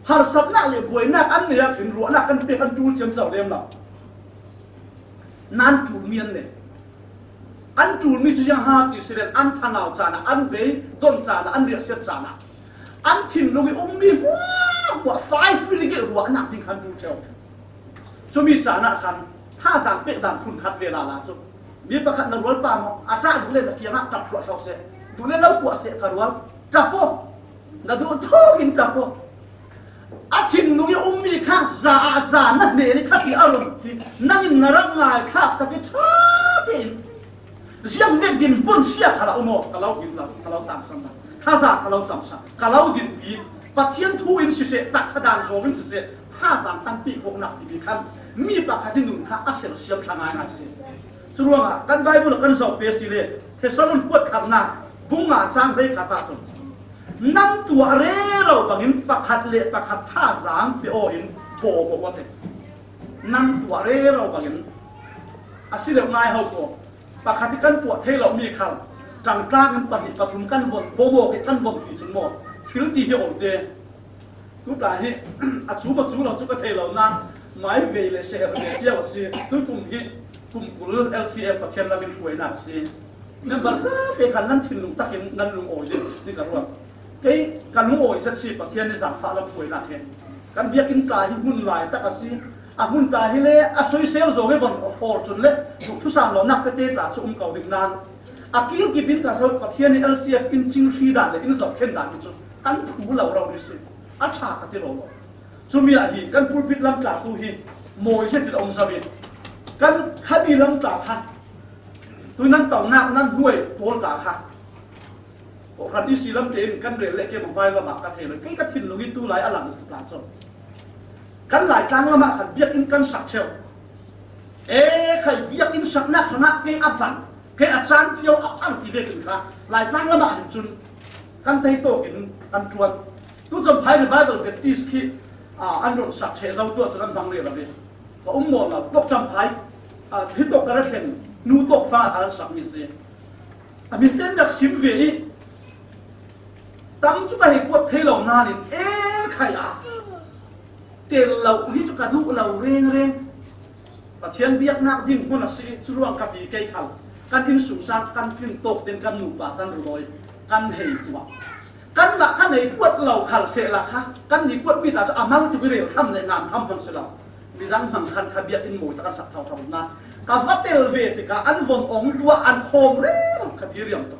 harsatnak le buainak an nei ah khin ruahnak kan pek an ṭul ciamco lem lo. Nan ṭulmi an nei. An ṭulmi cu ziang ha ti si len an thanau caan ah an bei, don caan ah an riahsiat caan ah an thinlung i ummi hmuahhmuah fai fil i ruahnak ding khan ṭul ṭheu. Cumi caan ah khan thazaang pek dan phun khat ve lala cu mi pakhat na rual pa maw? A ṭah duh le na kiangah ṭap hluah hlo seh. Duh le lo puah seh ka rual. Ṭap aw. Na duh thawk in ṭap aw. A thinlung i ummi kha za ah za na hnen i kha ti a run ti. Nangin na rak ngai kha sak i ṭha tein. Ziang vek din hmun sia kha la um aw, ka lo din lo, ka lo tangsan lo. Thazaang ka lo camsa, ka lo din pi. Pathian thu in siseh, taksa dan zawng in siseh, thazaang kan pek awknak timi khan mi pakhat i nun kha a sersiam ṭha ngaingai si. Curuangah kan Bible kan zoh pek si le, Thessalon kuat khatna bung nga chang hleikhat ah cun, nan tuah rero bangin pakhat le pakhat thazang pe aw in bawm aw a ti. Nan tuah rero bangin, a si deuh ngai ho ko, pakhat i kan tuah thei lomi khal ṭangtlang in pahnih pathum kan von bawm aw, kan von ti cun maw, thil ti hi aw te. Tuta hi a chum a chu lo cu ka thei lo nain, mai vei le seher ve cio a si. Tukum hi kum kul L C F Pathian lam in hruainak a si. Member zate khan nan thinlung takin nan lungawi ding ti ka ruat. Kei ka lungawi zet si Pathian nih zaangfah lam hruainak hi. Kan biakinn tla hi hmun lai tak a si. A hmun tla hi le a soisel zong i von hawl cun le thusam lonak tete tla cu um ko ding nain, a kir kip in ka zoh Pathian nih L C F in cing hri dan le in zoh khen dan hi cu kan phu lo rori si. A ṭha ka ti lo lo. Cumi ah hi kan pulpit lam tla tu hi mawi zet in a um zo i, kan khabi lam tla kha, tu nan tonak nan hnuai pawl tla kha, kawhhran E C lam tein kan rel le keimah hmai lamah ka thei lo. Kei ka thinlung i tu lai a lang zet tla cu kan Laitlang lamah khan biakinn kan sak ṭheu. E khai, biakinn saknak hrangah kei a hman, kei a caan cio a phang ti vekin kha Laitlang lamah hin cun kan thei tawk in kan ṭuan. Tu Champhai Revival Baptist khi, aa, an ron sak ṭheh zo tuah cu kan hmang rero ve. Ka um maw lo, Tok Champhai, aa, hi tawk ka ra thlen, nu tawk fa a kan sakmi si. A min ten rak sim ve i, tam cu ka hei kuat thei lo nain, e khai a tel lo hi cu ka duh lo rengreng. Pathian biaknak ding hmun a si i, cu ruang ka ti kei khal. Kan innsungsang kan tlin tawk tein kan nupa kan ruawi kan hei tuah. Kanmah kan hei kuat lo khal sehla kha, kan hei kuatmi ta cu a mal tuk i rel tham le ngam tham hmanh si lo. Midang hmang khan kha biakinn mawi tak kan sak thotho hna. Ka va tel ve tikah an von ong tuah an khawm rero kha ti riam tuk.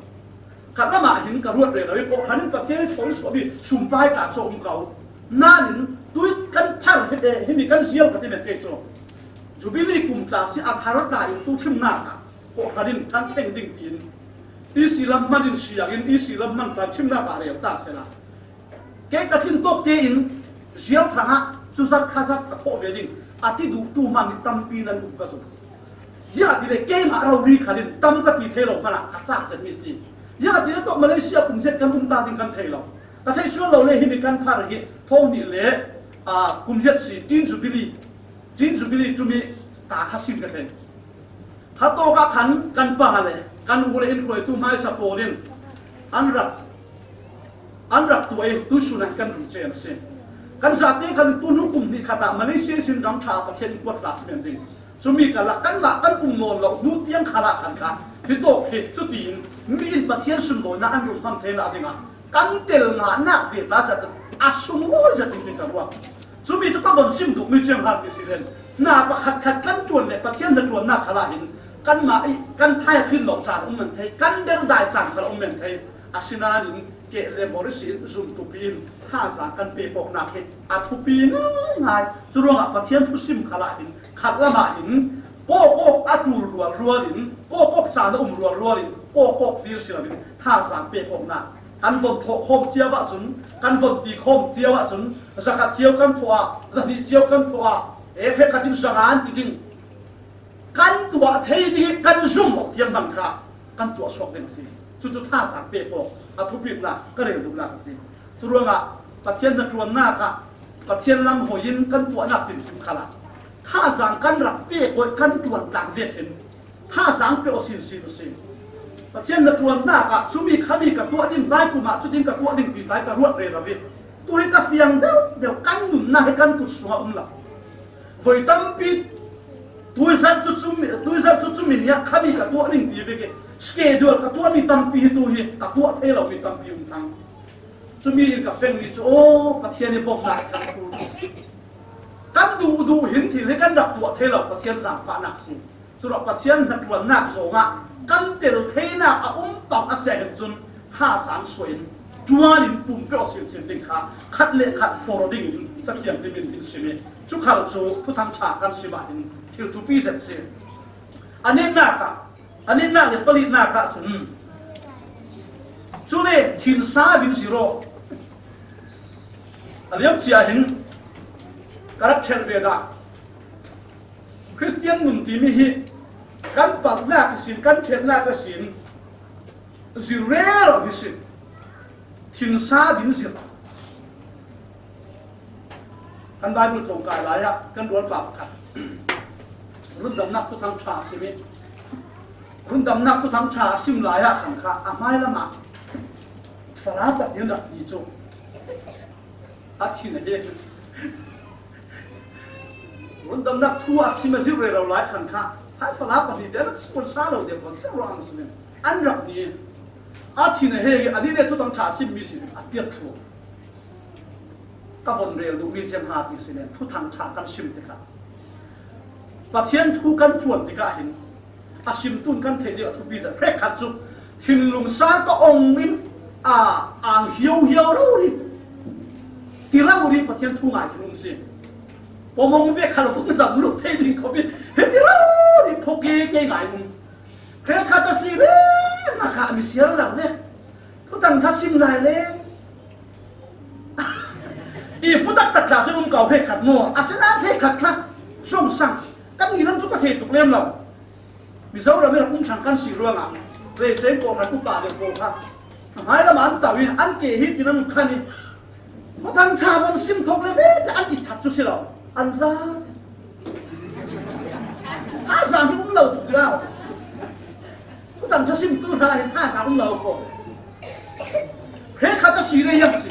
Khat lamah hin ka ruat rero i, kawhhran in Pathian i thawi suahmi sumpai ta cu a um ko. Nain tui kan phar hi, eh, himi kan zial ka ti men kei cu. Jubilee kum tla si a thar tla in tu thimnak ah kawhhran in kan thleng ding tiin E C lam hman in siang in E C lam hman tla thimnak ah rel ta sehla. Kei ka tlin tawk tein zial hrangah cu zat kha zat a thawh ve ding a ti duhtu hmanh nih tampi nan um ka zumh. Ziangahtile keimah rori khan in tam ka ti thei lo hmanh ah ka cak zetmi si. Ziangahtile tawk Malaysia kum zet kan um ta ding kan thei lo. Ka theih sual lo le himi kan thar hi thawng hnih le, aa, kum zet si, Tin Jubilee, Tin Jubilee tumi ta kha sin ka thei. Kha tawk ah khan kan pa le kan u le in hruaitu hmaisa pawl in an rak, an rak tuah i tuisun ah kan run chen a si. Kan zate khan tu hnu kum hnih khat ah Malaysia sin ram ṭha ah Pathian in kuat tla si men ding. Cumi kal ah kanmah kan um nawn lo hnu tiang khal ah khan kha hi tawk hi cutiin mi in Pathian sunlawinak an run hmang theinak dingah kan tel ngahnak ve ta zat a sunglawi zat in kan ruat. Cumi cu ka von sim duhmi ciang hal ti si len, hna pakhat khat kan ṭuan le Pathian hnaṭuannak khal ah hin kanmah i kan thai a thlin lo caan a um men thei, kan derdai caan khal a um men thei. Asinain keh le bor ihsin zumtupi in thazang kan pek awknak hi a thupi ngaingai. Cu ruangah Pathian thusim khal ah hin khat lamah hin kawkawk a ṭul rualrual in, kawkawk caan a um rualrual in, kawkawk hlir si loin thazang pek awknak kan von thawh khawm cio ahcun, kan von ti khawm cio ahcun, zakhat cio kan thawh ah, zahnih cio kan thawh ah, e, hrekkhat in zanga an ti ding. Kan tuah thei ding i kan zum awk tiang hmanh kha kan tuah suak ding a si. Cucu thazang pek awk a thupitnak ka rel duhnak a si. Cu ruangah Pathian hnaṭuannak ah Pathian lam hoi in kan tuahnak tinhmun khal ah thazang kan rak pek awk i kan ṭuan tlang vekin thazang pe aw sinsin u si. Pathian hnaṭuannak ah cumi khami ka tuah ding, tlai kum ah cu ding ka tuah ding ti tlai ka ruat rero i, tu hi ka fiang deuh deuh, kan nunnak hi kan kut sungah um lo. Voi tampi tuizarh cu cumi, tuizarh cu cumi ni ah khami ka tuah ding ti vek i, schedule ka tuahmi tampi hi tu hi ka tuah thei lomi tampi um thang. Cumi in ka fengmi cu, aw, Pathian i bawmhnak kan ṭul. Kan duhduh hin thil hi kan rak tuah thei lo, Pathian zaangfahnak si. Curuah Pathian hnaṭuannak zongah kan tel theinak a um pang a si ahhin cun, thazang suah in ṭuan in pumpe aw sinsin ding kha khat le khat for ding in Cathiang nih min in sim i, cu khal cu Thuthang ṭha kan sim ahhin thil thupi zet si. A nihnak ah, a nihnak le palinak ah cun, cule thinsa vin si raw. A lio cia hin ka rak ṭhial ve dah. Khristian nun timi hi Kan palhnak ihsin, kan ṭhennak ihsin, zir rero hi sin. Thinsa din zir. Kan Bible tlawngkai lai ah kan rualpa pakhat rundamnak thuthang ṭha a sim i, rundamnak thuthang ṭha a sim lai ah khan kha a hmai lamah fala pahnih an rak hni cu a thin a hek. Rundamnak thu a sim a zir rero lai khan kha, hai fala pahnih te rak si kuan sa lo deuh khan si ruang a si men an rak hni. A thin a hek i, a nih le thuthang ṭha a simmi si a piak thluak. Ka von rel duhmi ziang ha ti si len, thuthang ṭha kan sim tikah, Pathian thu kan phuan tikah hin, a simtu in kan theih deuh a thupi zet. Hrekkhat cu thinlung sa ka ong in, aa, ang hiauhiau rori, ti rori Pathian thu ngai khin um si. Pom ong ve khal vung zam lut thei ding ko bi, hi ti rori phok i kei ngai um. Hrekkhat a si le, ma kha mi siar lo ve. Thuthang ṭha sim lai le. I pu taktak tla cun um ko hrekkhat maw? A si nain hrekkhat kha sungsang. Kan ni lam cu ka thei tuk lem lo. Mizoram i rak um ṭhan kan si ruangah, vei ceng kawhhran upa deuh pawl kha a hmai lamah an to i an ke hi tin an khan i, thuthang ṭha von sim thawk le ve te an it that cu si lo. An za. Thazaang hi um lo tuk lo. Thuthang ṭha simtu hna hi thazaang um lo ko. Hrekkhat a si le hiam si?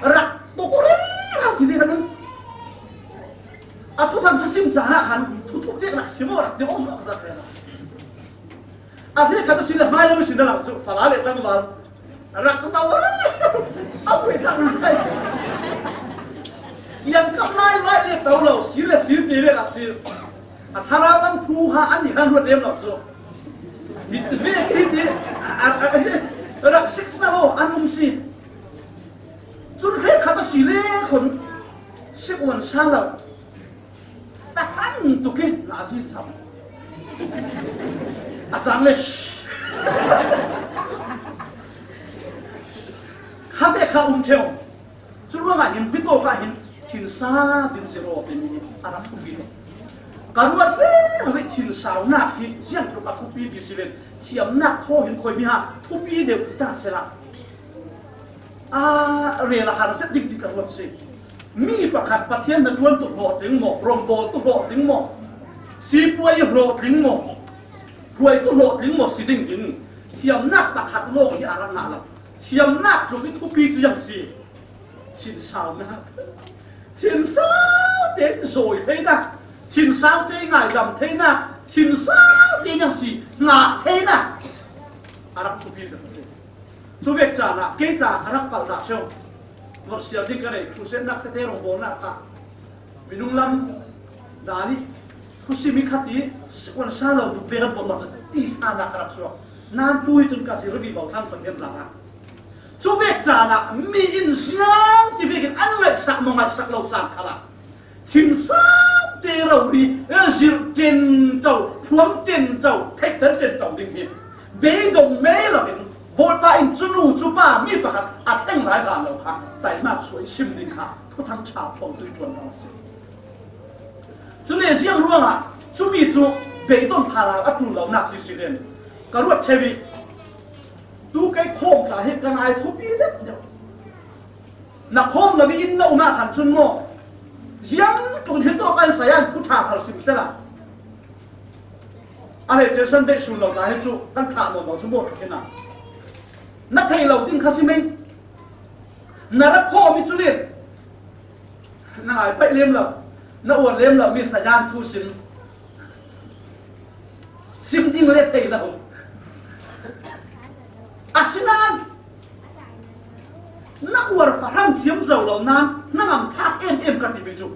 Rak tuk rero ti ve kan um. A thuthang ṭha sim caan ah khan thuthup vek rak si maw, rak ti awk zuak zat rero. A hrekkhat a si le hmai lam a si na lang cu fala le tlangval rak zau a, a pui thang lai. Yang kam lai lai le to lo, si le si ti vek a si. A thlarau lam thu ha an i han ruat lem lo cu. Mi vek hi ti, a, a, a, rak sik na lo an um si. Cun hrekkhat a si le khun sik uan sa lo. Fahan tuk i na zin sam. A cang le, shh. Kha ve kha um ṭheu. Cu ruangah hin, bitawk ah hin, thinsa din zir aw timi hi a rak thupi. Ka ruat rero i thinsaunak hi ziangtluk a thupi ti si len, thiamnak thaw hin khuaimi ha thupi deuh ti ta sehla, a rel a har zet ding ti ka ruat si. Mi pakhat Pathian hnaṭuan tu hlawhtling maw, rawngbawl tu hlawhtling maw, sipuai i hlawhtling maw, hruai tu hlawhtling maw si ding hin thiamnak pakhat lawng hi a rak ngah lo. Thiamnak tluk i thupi cu ziang si. Thinsaunak. Thinsau te in zawi theinak, thinsau te i ngaidam theinak, thinsau te in ziang si ngah theinak a rak thupi zet a si. Cu vek caan ah kei tla ka rak palh dah ṭheu. Vorhsial ding ka nei, khusetnak tete rawngbawlnak ah minung lam dan i khusim i khat i sikuan sa lo tuk ve kan vorh mah cun tisa nak ka rak suak. Nan tu hi cun ka si rih vivo thlang Pathian zan ah. Cu vek caan ah mi in ziang ti vekin an ngaihsak maw ngaihsak lo caan khalah thinsau te rori, eh, zirh ṭenṭo, phuang ṭenṭo, theihter ṭenṭo ding hi beidong mei loin Bawipa in cu nu cu pa mi pakhat a thleng lai hlan lo kha taimak suai sim ding kha Thuthang ṭha phuangtu i ṭuanvo a si. Cule ziang ruangah cumi cu beidong thlarau a ṭul lonak hi si len ka ruat ṭheu i, tu kei khawm tla hi ka ngai thupi deuh deuh. Na khawm lo i inn na um ah khan cun maw, ziang tluk in hi tawk an saya in thu ṭha khal sim sehla, a hleice Sunday sun lo ta hi cu kan thlah nawn lo cu maw, ṭha khin a na thei lo ding kha si mei. Na rak khawm i cu len na ngai paih lem lo, na uar lem lo mi saya in thu sim. Sim ding le thei lo. Asinain na uar fahran thiam zo lo nain hnangam thlak em em ka timi cu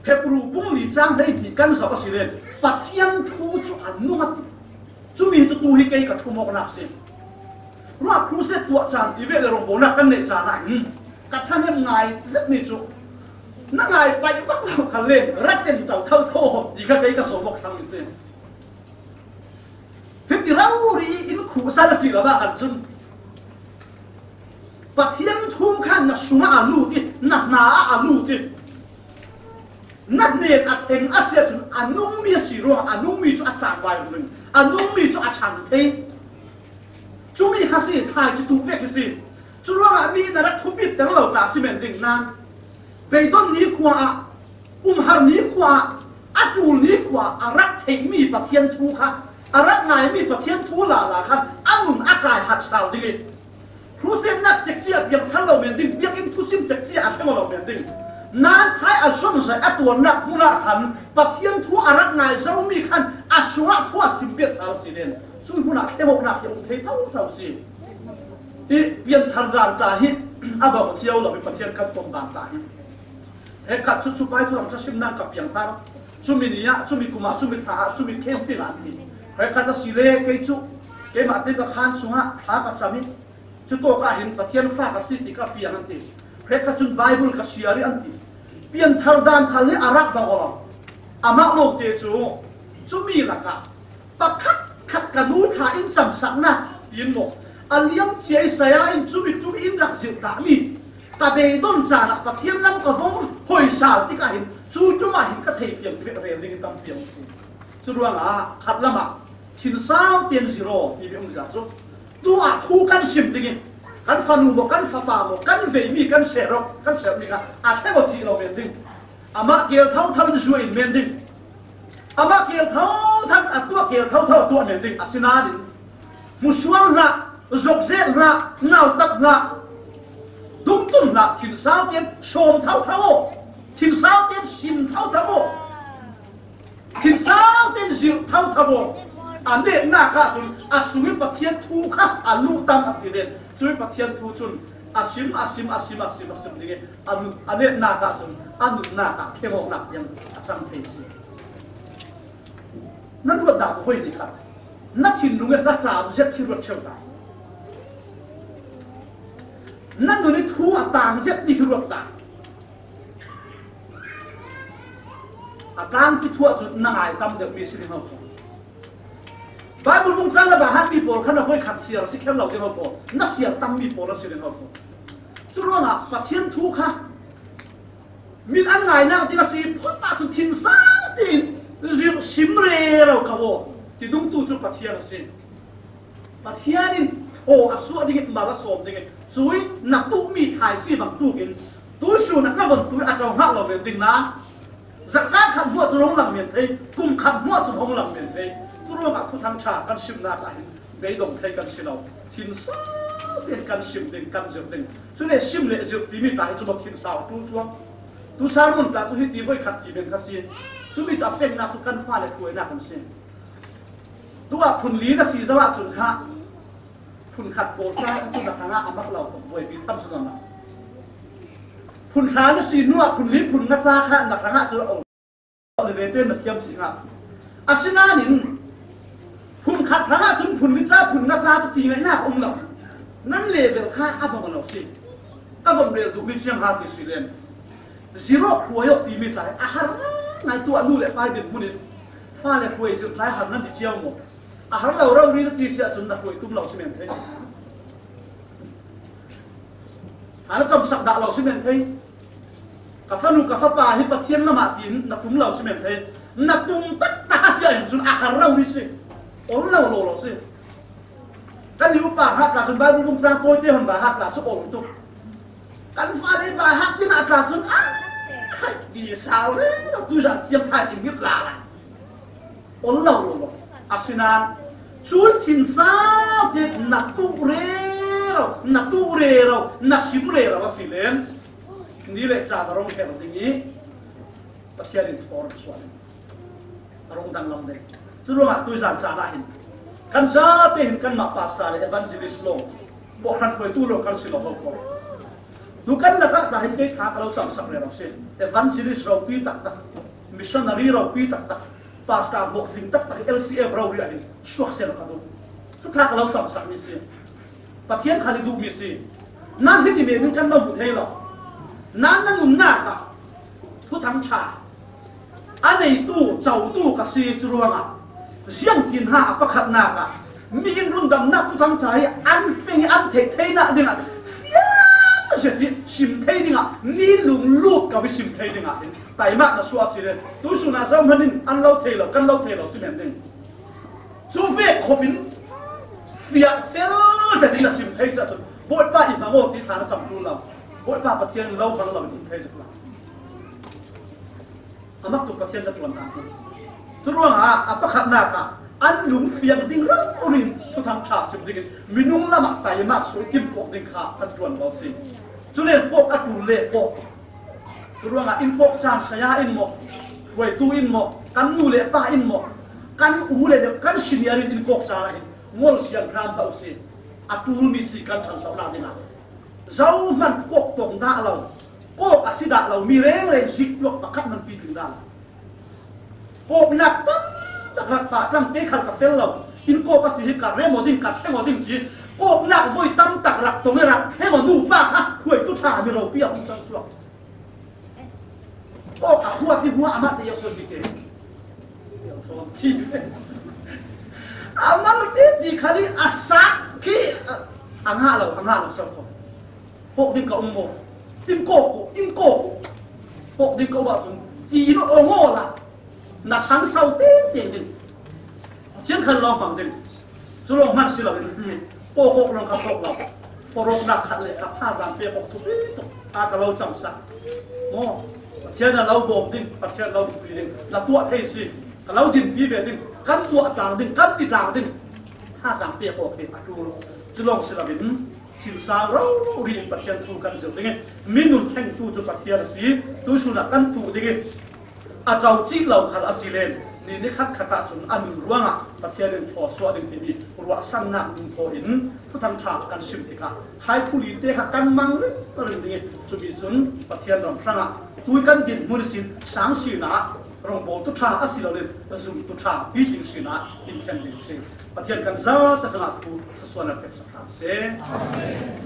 Hebru bung li cang hleihnih kan zoh a si len Pathian thu cu a nung a ti. Cumi cu tu hi kei ka ṭhum awknak si. Ruah crusade tuah caan ti ve le rawngbawlnak kan neih caan ah hin ka ṭhahnem ngai zetmi cu na ngai paih vak lo khan len ra ṭenṭo thotho ti kha kei ka sawm awk thlang mi si. Hiti rori in khuhsan a si lo ah kan cun Pathian thu khan na sungah a lut i na hna ah a lut i na hnen a thleng a si ahcun a nungmi a si ruangah a nungmi cu a cangvai ring. A nungmi cu a ṭhang thei. Cumi kha si, thlaici tuh vek hi si. Curuangah mi in a rak thupit ter lo ta si men ding nan. Beidon ni khua ah, umhar ni khua ah, a ṭul ni khua ah a rak theihmi Pathian thu kha, a rak ngaimi Pathian thu lala khan a nun a kai hat sal ding i, Crusade nak cekci a piang thar lo men ding, biakinn thusim cekci a thleng lo men ding. Nan khai a zon zai a tuarnak hmun ah khan Pathian thu a rak ngai zomi khan a sungah thu a sim piat sal si len. Cun hmun ah thlengawknak hi a um thei thotho si. Ti pianthar dan ta hi a bang cio lo i Pathian kan pom dan ta hi. He khat cu, cu pai thu lam ca simnak ka piang thar. Cumi ni ah, cumi kum ah, cumi thla ah, cumi khem ti hlan ti. He khat a si le kei cu, keimah te ka khan sungah thla ka cam i, cu tawk ah hin Pathian fa ka si ti ka fiang an ti. Hrekkhat cun Baibal ka siar i an ti. Pianthar dan khal hi a rak bang aw lo. Amah lo te cu cumi lakah pakhat khat ka nu thla in camsaknak tiin maw, a liam cia i saya in cumi cumi in rak zirh tahmi ka beidon caan ah Pathian lam ka vong hoi sal tikah hin cu ṭum ah hin ka thei fiang rel ding in tam fiang si. Cu ruangah khat lamah thinsau tein zirh aw timi um zia cu tu ah thu kan sim ding i kan fanu maw, kan fapa maw, kan veimi, kan serok, kan sermi kha a thleng aw cih lo men ding. Amah kel thotho in zua in men ding. Amah kel thotho, a tuah kel thotho a tuah men ding. Asinain hmusuang hlah, zokzet hlah, nautat hlah, dungtum hlah, thinsau tein sawm thotho aw. Thinsau tein sim thotho aw. Thinsau tein zirh thotho aw. A netnak ahcun a sung i Pathian thu kha a luhtam a si len. Cui Pathian thu cun a sim, a sim, a sim, a sim, a sim ding i a nun, a netnak ahcun a nunnak ah khenawknak tiang a cang thei si. Nan ruat dah ko hoi ni kha. Na thinlung i na caam zet khi ruat ṭheu ta. Na nun i thu a tang zet ni khi ruat ta. A tlangpi thu ah cun na ngai tam deuh mi si ding lo. Baibal bung cang na bang hat mi pawl kha na voi khat siar a si kher lo ding lo pawl, na siar tam mi pawl a si ding lo pawl. Cu ruangah Pathian thu kha min an ngainak ding a si phot ahcun thinsau tein zirh sim rero ko aw. Ti dungtu cu Pathian a si. Pathian in thaw a suah ding i mal a sawm ding i cui na tuhmi thlaici bang tukin tuisun ah na von tui a ṭo hngah lo men ding nan. Zarhka khat hmuah cun hong lang men thei, kum khat hmuah cun hong lang men thei. Cu ruangah Thuthang ṭha kan simnak ah hin beidong thei kan si lo. Thinsau tein kan sim ding, kan zirh ding. Cule sim le zirh timi ta hi cu thinsau ṭul cuang. Tu sermon ta cu hiti voi khat ti men kha si. Cumi ta fengnak cu kan fale hruainak kan si. Tuah phun li na si zoh ahcun kha phun khat pawl ca kha cu na hrangah a mak lo tuk, buaipi tham si lo. Phun hra na si hnuah phun li phun nga ca kha na hrangah cu a um. Level te na thiam si hnga. Asinain phun khat hrangah cun phun li ca phun nga ca cu ti ngaihnak a um lo. Nan level kha a bang lo si. Ka von rel duhmi ciang ha ti si len. Zirh aw hruai aw timi tlai a har ngai tu a nu le pa din hmun in fale hruai zirh tlai har nan ti cio maw? A har lo rori na ti si ahcun na hruai tum lo si men thei. A na camsak dah lo si men thei. Ka fanu ka fapa hi Pathian lamah tiin na tum lo si men thei. Na tum taktak a si ahhin cun a har rori si. Ol lo lo lo si. Kan i upa hngak tla cun Baibal bung cang tawite hon ba hak tla cu ol tuk. Kan fale ba hak tin a tla cun a khai ti sal le tu zah thiam thai cin ngip la lai. Ol lo lo lo. Asinain cui thinsau te na tuh rero, na tuh rero, na sim rero a si len ni le ca na rong her ding i Pathian in thawr sual. A rung danglam ding. Cu ruangah tuizan caan ah hin kan zate hin kanmah pastor le evangelist lawng, bawhhran hruaitu lawng kan si lo ko. Tu kan lakah tla hin kei ṭha ka lo camsak rero si. Evangelist ropi taktak, missionary ropi taktak, pastor bawhfing taktak, L C F rori ah hin suak seh lo ka duh. Cu ṭha ka lo camsak mi si. Pathian kha i duhmi si. Nan hiti men in kan lo hmu thei lo. Nan na nunnak ah Thuthang ṭha a neitu, cotu ka si cu ruangah ziangtin ha a pakhatnak ah mi in rundamnak Thuthang ṭha hi an feng i an theih theinak dingah fiang zet i sim thei dingah mi lunglut ko i sim thei dingah hin taimah na suah a si le tuisun ah zohman in an lo thei lo, kan lo thei lo si men ding. Cu vek khop in fiah fel zet in a sim thei seh cun, Bawipa i hmang aw ti thla na cam ṭul lo. Bawipa Pathian lo kha lo in um thei zet lo. A mak tuk Pathian na ṭuan hna hna. Cu ruangah a pakhatnak ah an lung fiang ding rori in Thuthang ṭha sim dingin minung lamah taimak sual timhtuah ding kha kan ṭuan lo si. Cu len kawk a ṭul le kawk. Cu ruangah inn kawk caan saya in maw, hruaitu in maw, kan nu le pa in maw, kan u le kan senior in inn kawk caan ah hin ngol siang hram hlah si. A ṭulmi si kan ṭhansohnak dingah. Zohman kawk tong dah lo, kawk a si dah lo mi rengreng zik tuak pakhat hman pitling dah lo. Kawknak tam tak rak pah tlang te khal ka fel lo. Inn kawk a si hi ka rem aw ding, ka thleng aw ding ti. Kawknak voi tam tak rak tong i rak thleng aw nu pa kha hruaitu ṭha mi ropi a hung cang suak. Kawk a huat i hua amah te i a sual si ce. A mal te ti khal i a sak khi a ngah lo, a ngah lo suak ko. Kawk ding ka um maw? In kawk ko, in kawk ko. Kawk ding ka um ahcun ti in aw ngaw la. Na ṭhangso tengteng ding. Pathian khan lawng hmang ding. Cu lawng hman si lo in, kawk kawk lawng kha kawk lo. Foroknak khat le ka thazaang pe kawk thupi tuk. A ka lo camsak. Maw? Pathian a lo bawm ding, Pathian lo dinpi ding. Na tuah thei si. Ka lo dinpi ve ding. Kan tuah tlang ding, kan ti tlang ding. Thazaang pe kawk hi a ṭul. Cu lawng si lo in, thinsau rori in Pathian thu kan zirh ding i, mi nun thlengtu cu Pathian a si. Tuisun ah kan tuh ding i, a ṭo cih lo khal a si len, ni nikhat khat ahcun a nun ruangah Pathian in thaw suah ding timi ruahsannak nun thaw in Thuthang ṭha kan sim tikah, khai thuli te kha kan mang ringring ding i, cumi cun Pathian ram hrangah tui kan dinhmun sin sang sinah, rongbawltu ṭha a si lo len, zumtu ṭha pitling sinah in thlen ding si. Pathian kan zate hrangah thu thluasuahnak pek sak hram seh. Amen.